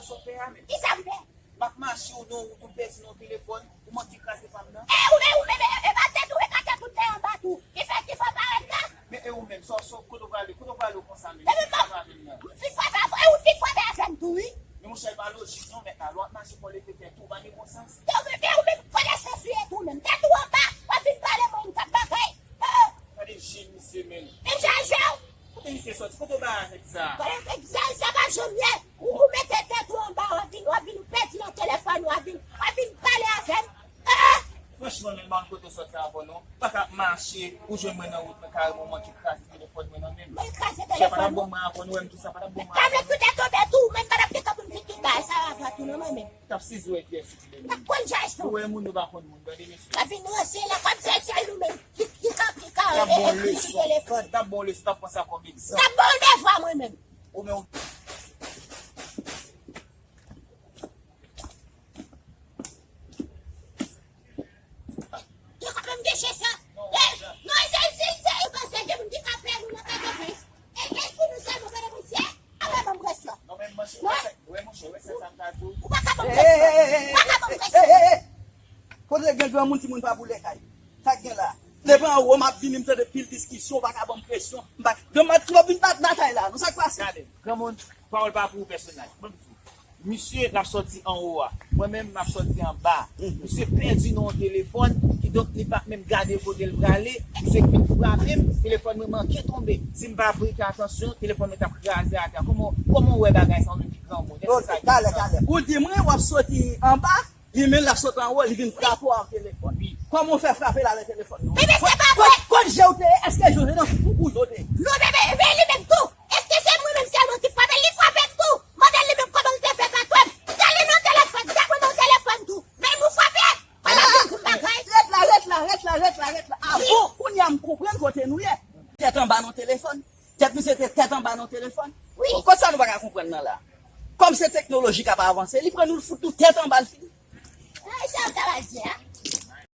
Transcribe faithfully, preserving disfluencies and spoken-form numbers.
Sa w fè a menm? Kisa m fè? M ap mache, ou nan wout, ou pèdi nan telefòn, ou manke kraze pa m nan. E ou menm, ou menm, e, e pa tèt ou, e ka tèt ou te anba tou. Ki fè, ki fè w parèt la? Men e ou menm, sa w, sa w, kote w prale, kote w prale w konsa menm? Ki fè w frape avè m nan? M fin frape avè, e ou fin frape avè m tou, wi. Men monchè, pa lojik non, mèt la, lè w ap mache fò w leve tèt ou, ou pa gen bon sans. E ou menm, e ou menm, konesans ou ye tou menm. Tèt ou anba, w ap vin pale mwen, m t ap bagay. Ah! Gade je misye menm. E je a je w? Kote misye soti? Kote w bay avèk sa? Gade avèk zèl sa pa janm ye. Ou, ou mete tèt ou anba, w ap vin, w ap vin, ou pèdi nan telefòn, w ap vin, w ap vin pale avè m. Ah! Franchman, menm pa konn kote w soti avè w non. Pa ka mache, ou jwenn mwen nan wout mwen, kareman w manke kraze telefòn mwen nan men m. Mwen kraze telefòn ou? Monchè, pa t ap bon mwen avè w, nou wè m di sa, pa t ap bon mwen avè w. Kamèt tou tèt ou, tèt ou, menm pa t ap gen tan pou m fin tout bagay sa avè w tou non, mwen menm. T ap sizoure pyès ou te menm. N ap konn jaj tou. Ou wè moun yo pa konn moun, gade mesye. L ap vin ranse la, kòmsi se sèl nou menm ki, ki ka, ki ka ekri sou telefòn. T ap bon leson, t ap bon leson, t ap pran sa kòm egzanp. T ap bon devwa mwen menm. Ou menm. Yo ka menm gen chans sa. Eh, non, se, se, se, yo panse gen moun ki ka pè nou nan Pòtoprens. E, e pou nou sèlman Pòtoprens ye? Apa ban m presyon. Non, men monchè, wè, wè, monchè, wè, se sa m ta di w. Ou pa ka ban m presyon. Ou pa ka ban m presyon. Kote gen granmoun, timoun pa boule kay? Sa k gen la? Depi anwo, m ap vini, m tande pil diskisyon, ou pa ka ban m presyon. M pa, granmoun, m ap vin bat batay la. Non, sa k pase? Gade, granmoun, pawòl pa pou ou pèsonèl. Ban m di w. Misye, l ap sòti anwo a. Mwen menm, m ap sòti anba. Misye pèdi nan yon telefòn, kidonk li pa t menm gade kote l prale. Misye vin frape m, telefòn mwen manke tonbe. Si m pa prete atansyon, telefòn mwen t ap kraze atè. Kòman, kòman w wè bagay sa, ou menm ki granmoun? Èske sa gen sans? Ou di mwen, w ap sòti anba, li menm l ap sòti anwo, li vin frape w ak telefòn. Wi. Kòman w fè frape l avèk telefòn nan? Bebe, se pa vre! Kot, kot je w te ye? Èske je w te nan foukou je w te ye? Non, bebe, men li menm tou. Èske se mwen menm sèlman ki frape l? Li frape m tou. Mande l li menm kòman l te fè pa twè m. Gade nan telefòn, gade mwen nan telefòn tou. Men nou frape. Wala, vin di m bagay. Rèt la, rèt la, rèt la, rèt la, rèt la. A bon, kounye a m konprann kote nou ye. Tèt anba nan telefòn. Tèt misye te tèt anba nan telefòn. Wi. Bon, kot sa nou pa ka konprann nan la? Kòm se teknoloji k ap avanse, li pran nou, l fout nou tèt anba, l fini. Ay, sa w ta pral di a?